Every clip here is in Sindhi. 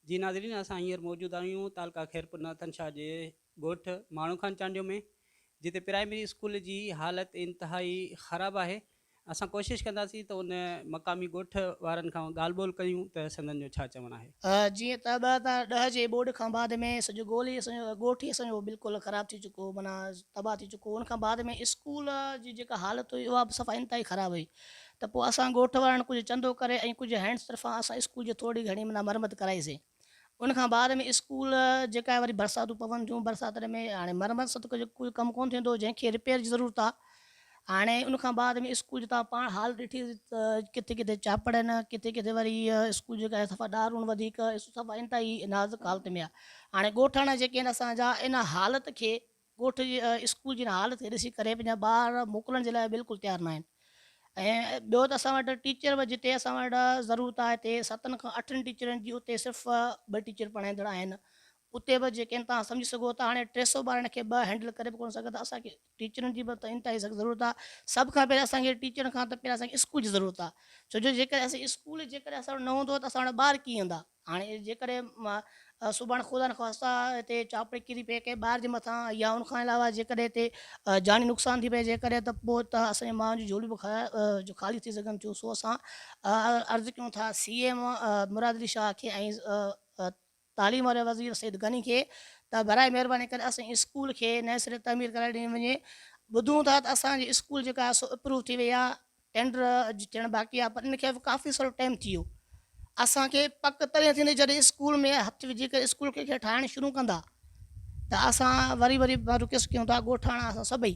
جي ناظرين اسان هينئر موجود آهيون تعلقه خيرپور ناٿن شاهه جي ڳوٺ ماڻو خان چانڊيو ۾ جتي پرائمري اسڪول جي حالت انتهائي خراب آهي اسان ڪوشش ڪنداسين ته ان مقامي ڳوٺ وارن کان ڳالهه ٻولهه ڪيون ته سندن جو ڇا چوڻ آهي. جيئن ته 2010 جي ٻوڏ کان بعد ۾ سڄو ڳول ئي اسان جو ڳوٺ ئي اسان جو بلڪل خراب ٿي چڪو هو معنيٰ تباهه ٿي چڪو هو ان کان بعد ۾ اسڪول جي جيڪا حالت هئي اها به صفا انتهائي خراب هئي ته پوء اسان ڳوٺ وارن ڪجهه چندو ڪري ۽ ڪجهه هينڊس طرفان اسان اسڪول جي ٿورڙي گهڻي معنيٰ مرمت ڪرائي سين. ان کان بعد ۾ اسڪول جيڪا آهي وري برساتون پون ٿيون برساتن ۾ هاڻي مرمت سان ته ڪجهه ڪم ڪونه ٿيندو جنهن کي رپيئر جي ضرورت آهي. هاڻي ان کان بعد ۾ اسڪول جي توهان پاڻ حال ڏٺي ته ڪٿي ڪٿي چاپڙ آهن ڪٿي ڪٿي وري اسڪول جيڪا آهي صفا ڏارون وڌيڪ صفا انتهائي نازڪ حالت ۾ آهي. هاڻي ڳوٺاڻا جيڪي آهن اسان جا ان حالت کي ڳوٺ جي اسڪول جي ان حالت کي ڏسي ڪري پنهنجا ٻار موڪلڻ جي لاء بلڪل تيار ناهن ۽ ٻيو ته اسان وٽ ٽيچر به جتي اسان وٽ ضرورت آهي اتي ستن کان اٺن ٽيچرن جي اتي صرف ٻه ٽيچر پڙهائيندڙ آهن اتي به جيڪي توهان سمجهي سگهو ٿا هاڻي ٽي سو ٻارن کي ٻه هينڊل ڪري به ڪونه سگهندا اسان کي ٽيچرن جي به انتهائي سخت ضرورت آهي سڀ کان پهرين اسان کي ٽيچرن کان ته پهرين اسان کي اسڪول جي ضرورت آهي ڇو جو جيڪڏهن اسين اسڪول جيڪڏهن اسان وٽ نه هوندو ته اسان وٽ ٻار ڪيئن ايندا هاڻي جيڪڏهن سڀاڻي خدا نخواسته هتي چاپڙي ڪري پئي ڪنهن ٻار جي مٿان يا ان کان علاوه جيڪڏهن هتي جاني نقصان ٿي پئي جيڪڏهن ته پوء ته اسان جي ماڻهن جون جهوليون به خالي ٿي سگهن ٿيون سو اسان عرض ڪيون ٿا سي ايم مراد علي شاهه کي ۽ تعليم واري وزير سيد غني کي ته برائي مهرباني ڪري اسان جي اسڪول کي نئين سر تعمير ڪرائي ڏني وڃي ٻڌون ٿا ته اسان جي اسڪول جيڪا آهي سو اپروو ٿي وئي آهي ٽينڊر اڄ ٿيڻ باقي آهي پر ان کي به ڪافي سارو ٽائيم ٿي ويو. اسان کي پڪ تڏهن ٿيندي جڏهن اسڪول ۾ هٿ وجهي ڪري اسڪول کي ٺاهڻ شروع ڪندا ته اسان وري وري رڪويسٽ ڪيون ٿا ڳوٺاڻا اسان سڀئي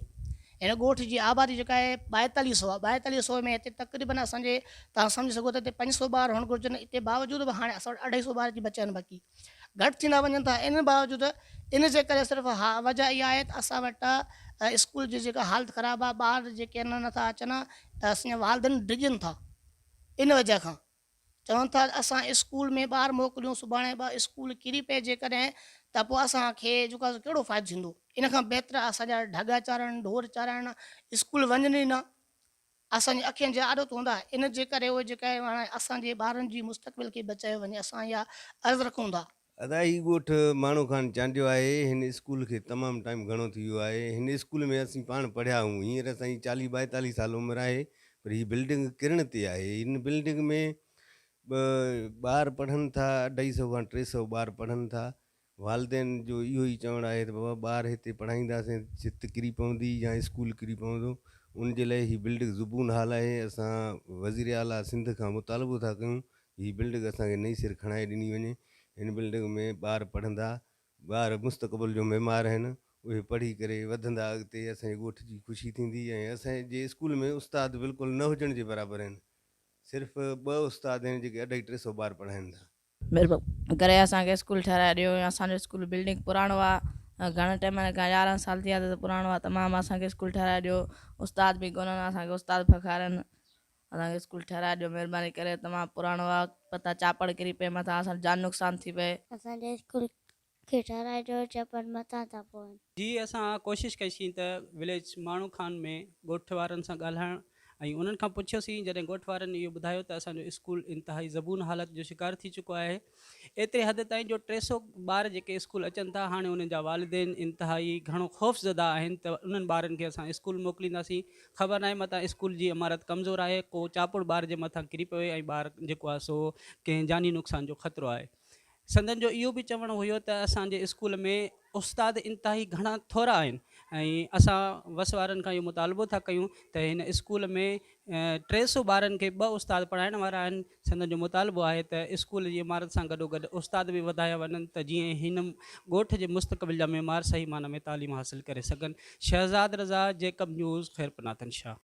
هن ڳوٺ جي آبادي جيڪا آهي ٻائيتاليهه سو آهي ٻائيتاليهه سو ۾ هتي تقريبن اسان جي توهان سمجهي سگهو ٿا هتي پنج سو ٻار هئڻ گهرجن اتي باوجود به هاڻي اسان وٽ اڍائي سو ٻار اچي بچيا آهن باقي گهٽ ٿيندا وڃن ٿا ان باوجود ان جي ڪري صرف اھا وجه اھا آھي ته اسان وٽ اسڪول جي جيڪا حالت خراب آھي ٻار جيڪي آھن نٿا اچن ته اسان جا والدين ڊڄن ٿا ان وجه کان چون ٿا اسان اسڪول ۾ ٻار موڪليون سڀاڻي ٻار اسڪول ڪري پئي جيڪڏهن ته پوء اسان کي جيڪو آھي سو ڪهڙو فائدو ٿيندو ان کان بهتر اسان جا ڍڳا چارڻ ڍور چارائڻ اسڪول وڃن ئي نه اسان جي اکين جي آڏو ته هوندا، ان جي ڪري اهي جيڪي هاڻي اسان جي ٻارن جي مستقبل کي بچايو وڃي اسان اها عرض رکون ٿا. ادا هي ڳوٺ ماڻو خان چانڊيو آهي هن اسڪول کي تمام ٽائيم گهڻو ٿي ويو آهي هن اسڪول ۾ اسين پاڻ پڙهيا آهيون هينئر اسان جي چاليهه ٻائيتاليهه سال عمر آهي پر هي بلڊنگ ڪرڻ تي آهي هن بلڊنگ ۾ ٻار پڙهن ٿا اڍائي سئو کان ٽي سئو ٻار پڙهن ٿا والدين جو اهو ئي چوڻ آهي ته بابا ٻار هتي پڙهائينداسين ڇت ڪري پوندي يا اسڪول ڪري پوندو ان جي لاء هي بلڊنگ زبون حال آهي اسان وزير اعليٰ سنڌ کان مطالبو ٿا ڪيون هي بلڊنگ اسان کي نئين سر کڻائي ڏني وڃي هن بلڊنگ ۾ ٻار پڙهندا ٻار مستقبل جو معمار آهن اهي پڙهي ڪري وڌندا اڳتي اسان جي ڳوٺ جي خوشي ٿيندي ۽ اسان جي اسڪول ۾ استاد بلڪل نه هجڻ جي برابر آهن صرف ٻه استاد آهن جيڪي اڍائي ٽي سئو ٻار پڙهائين ٿا. مھرباني ڪري اسان کي اسڪول ٺھرائي ڏيو يا اسان جو اسڪول بلڊنگ پراڻو آ گھڻن ٽائيمن کان يارھن سال ٿي ويا ته پراڻو آ تمام اسان کي اسڪول ٺھرائي ڏيو استاد به ڪونھن اسان کي استاد پکارن اسان کي اسڪول ٺھرائي ڏيو مھرباني ڪري تمام پراڻو آ پتا چاپڙ ڪري پئي مٿان اسان جو جان نقصان ٿي پئي. اسان جي اسڪول کي ٺھرائي ڏيو چپن مٿان ٿا پون. جي اسان ڪوشش ڪئي سين ته وليج ماڻو خان ۾ ڳوٺ وارن سان ڳالهائڻ ۽ انهن کان پڇيوسين جڏهن ڳوٺ وارن اهو ٻڌايو ته اسان جو اسڪول انتهائي زبون حالت جو شڪار ٿي چڪو آهي ايتري حد تائين جو 300 ٻار جيڪي اسڪول اچن ٿا هاڻي انهن جا والدين انتهائي گهڻو خوف زده آهن ته انهن ٻارن کي اسان اسڪول موڪلينداسين خبر ناهي متان اسڪول جي عمارت ڪمزور آهي ڪو چاپڙ ٻار جي مٿان ڪري پوي ۽ ٻار جيڪو آهي سو ڪنهن جاني نقصان جو خطرو آهي سندن جو اهو به چوڻ هيو ته اسان جي اسڪول ۾ استاد انتهائي گهڻا ٿورا آهن ۽ اسان وس وارن کان اهو مطالبو ٿا ڪيون ته هن اسڪول ۾ 300 ٻارن کي ٻه استاد پڙهائڻ وارا آهن سندن جو مطالبو آهي ته اسڪول جي عمارت سان گڏوگڏ استاد به وڌايا وڃن ته جيئن هن ڳوٺ جي مستقبل جا معمار صحيح معنيٰ ۾ تعليم حاصل ڪري سگهن شهزاد رضا جيڪب نيوز خيرپورناٿن شاهه.